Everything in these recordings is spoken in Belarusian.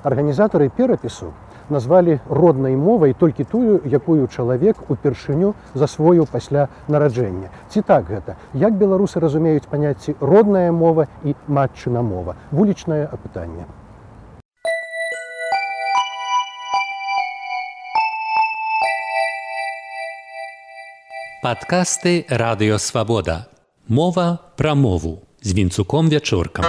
Арганізатары перапісу назвалі роднай мовай толькі тую, якую чалавек упершыню засвоіў пасля нараджэння. Ці так гэта? Як беларусы разумеюць паняцці родная мова і матчына мова? Вулічнае апытанне. Падкасты Радыё Свабода. Мова пра мову з Вінцуком Вячоркам.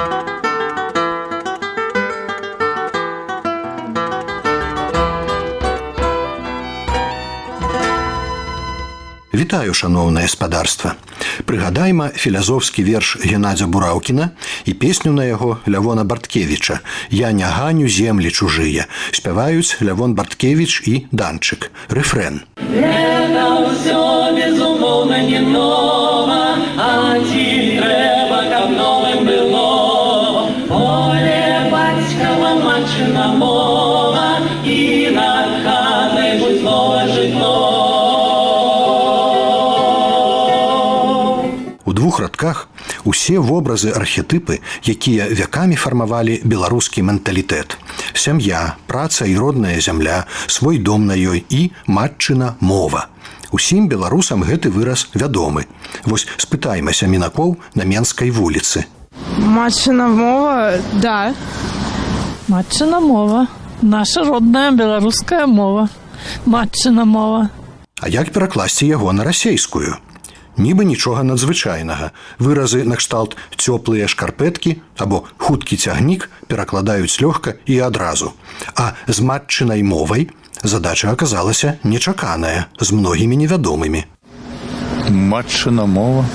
Вітаю, шаноўнае спадарства. Прыгадайма філязофскі верш Геннадзя Бураўкіна і песню на яго Лявона Барткевіча «Я не ганю землі чужыя» спяваюць Лявон Барткевіч і Данчык. Рэфрэн. Гэта ўсё, безумоўна, не нова, а ці трэба, каб новым было? Поле бацькава матчына мова, і над хатай жытлова жытло. У двух радках усе вобразы архетыпы, якія вякамі фармавалі беларускі менталітэт. Сям'я, праца і родная зямля, свой дом на ёй і матчына мова. Усім беларусам гэты выраз вядомы. Вось спытаймася мінакоў на Менскай вуліцы. Матчына мова, да. Матчына мова. Наша родная беларуская мова. Матчына мова. А як перакласці яго на расейскую? Нібы нічога надзвычайнага. Выразы накшталт цёплыя шкарпэткі або хуткі цягнік перакладаюць лёгка і адразу. А з матчынай мовай задача аказалася нечаканая, з многімі невядомымі. Матчына мова?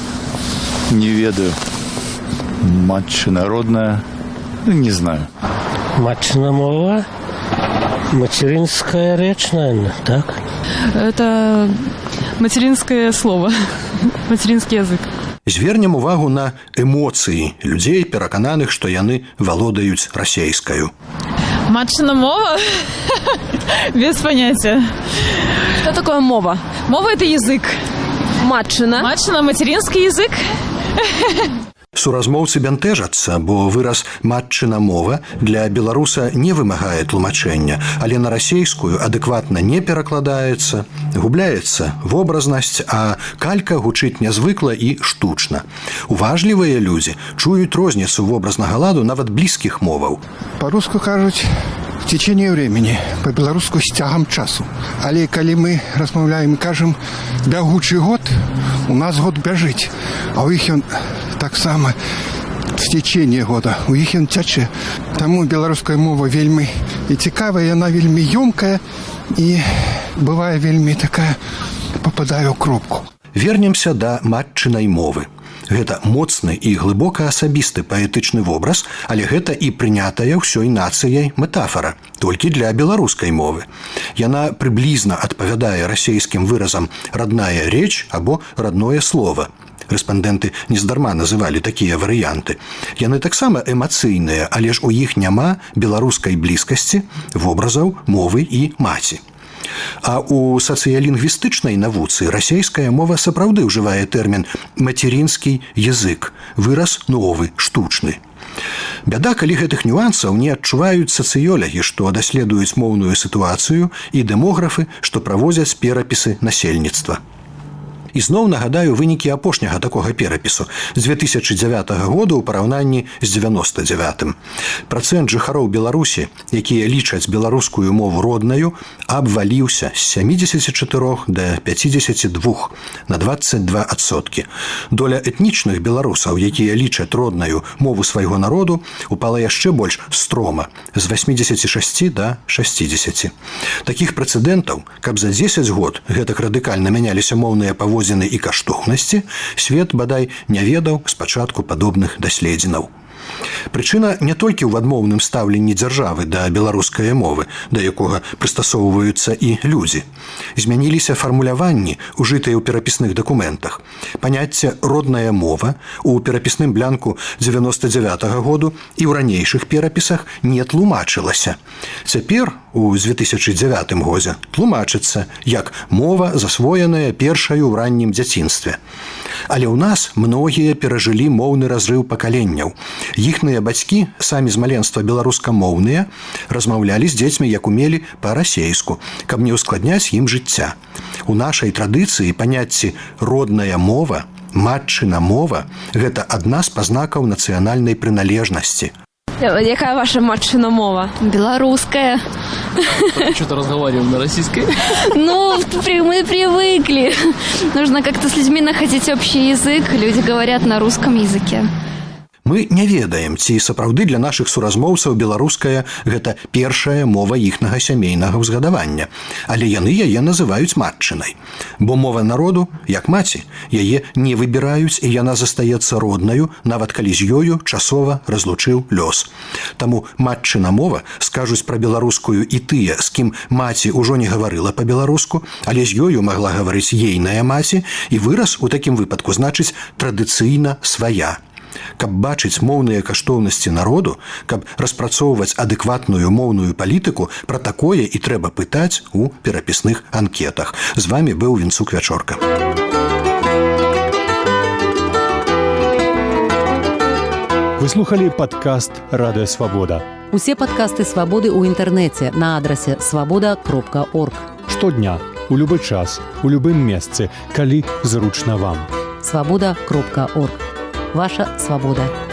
Не ведаю. Матчына родная? Ну, не знаю. Матчына мова? Материнская речь, наверное, так? Это материнское слово, материнский язык. Звернем увагу на эмоцыі людзей, перакананых, што яны валодаюць расейскаю. Матчына мова? Без понятия. Что такое мова? Мова – это язык. Матчына. Матчына – материнский язык. Суразмоўцы бянтэжацца, бо выраз матчына мова для беларуса не вымагае тлумачэння, але на расейскую адэкватна не перакладаецца, губляецца вобразнасць, а калька гучыць нязвыкла і штучна. Уважлівыя людзі чуюць розніцу вобразнага ладу нават блізкіх моваў. Па-руску кажуць в течение времени, па-беларуску з цягам часу. Але калі мы размаўляем і кажам бягучы год, у нас год бяжыць, а ў іх ён таксама в течение года, у іх ён цячэ. Таму беларуская мова вельмі і цікавая, яна вельмі ёмкая і бывае вельмі такая, попадае ў кропку. Вернемся да матчынай мовы. Гэта моцны і глыбока асабісты паэтычны вобраз, але гэта і прынятая ўсёй нацыяй метафара, толькі для беларускай мовы. Яна прыблізна адпавядае расейскім выразам родная реч або родное слово. Рэспандэнты нездарма называлі такія варыянты. Яны таксама эмацыйныя, але ж у іх няма беларускай блізкасці вобразаў мовы і маці. А ў сацыялінгвістычнай навуцы расейская мова сапраўды ўжывае тэрмін «материнский язык», выраз новы, штучны. Бяда, калі гэтых нюансаў не адчуваюць сацыёлягі, што даследуюць моўную сітуацыю, і дэмографы, што праводзяць перапісы насельніцтва. Ізноў нагадаю вынікі апошняга такога перапісу з 2009 года ў параўнанні з 99-м. Працэнт жыхароў Беларусі, якія лічаць беларускую мову роднаю, абваліўся з 74 до 52 на 22%. Доля этнічных беларусаў, якія лічаць роднаю мову свайго народу, упала яшчэ больш строма з 86 до 60. Такіх прэцэдэнтаў, каб за 10 год гэтак радыкальна мяняліся моўныя паводзіны і каштоўнасці, свет, бадай, не ведаў з пачатку падобных даследзінаў. Прычына не толькі ў адмоўным стаўленні дзяржавы да беларускай мовы, да якога прыстасоўваюцца і людзі. Змяніліся фармуляванні, ужытыя ў перапісных дакументах. Паняцце родная мова у перапісным блянку 99-го году і ў ранейшых перапісах не тлумачылася. Цяпер у 2009 годзе тлумачыцца як мова, засвоеная першаю ў раннім дзяцінстве. Але ў нас многія перажылі моўны разрыў пакаленняў. Іхныя бацькі, самі з маленства беларускамоўныя, размаўлялі з дзецьмі, як умелі, па-расейску, каб не ўскладняць ім жыцця. У нашай традыцыі паняцці родная мова, матчына мова — гэта адна з пазнакаў нацыянальнай прыналежнасці. Якая ваша матчына мова? Белорусская. Что-то разговариваем на российской. Ну, мы привыкли. Нужно как-то с людьми находить общий язык. Люди говорят на русском языке. Мы не ведаем, ці сапраўды для нашых суразмоўцаў беларуская гэта першая мова іхнага сямейнага ўзгадавання, але яны яе называюць матчынай. Бо мова народу, як маці, яе не выбіраюць, і яна застаецца роднаю, нават калі з ёю часова разлучыў лёс. Таму матчына мова скажуць пра беларускую і тыя, з кім маці ўжо не гаварыла па-беларуску, але з ёю магла гаварыць ейная маці, і выраз у такім выпадку значыць традыцыйна свая. Каб бачыць моўныя каштоўнасці народу, каб распрацоўваць адэкватную моўную палітыку, пра такое і трэба пытаць у перапісных анкетах. З вамі быў Вінцук Вячорка. Вы слухали падкаст Радыё Свабода. Усе падкасты Свабоды ў інтэрнэце на адрасе свабода.орг. Штодня, у любы час, у любым месцы, калі зручна вам. Свабода.орг. Ваша свабода.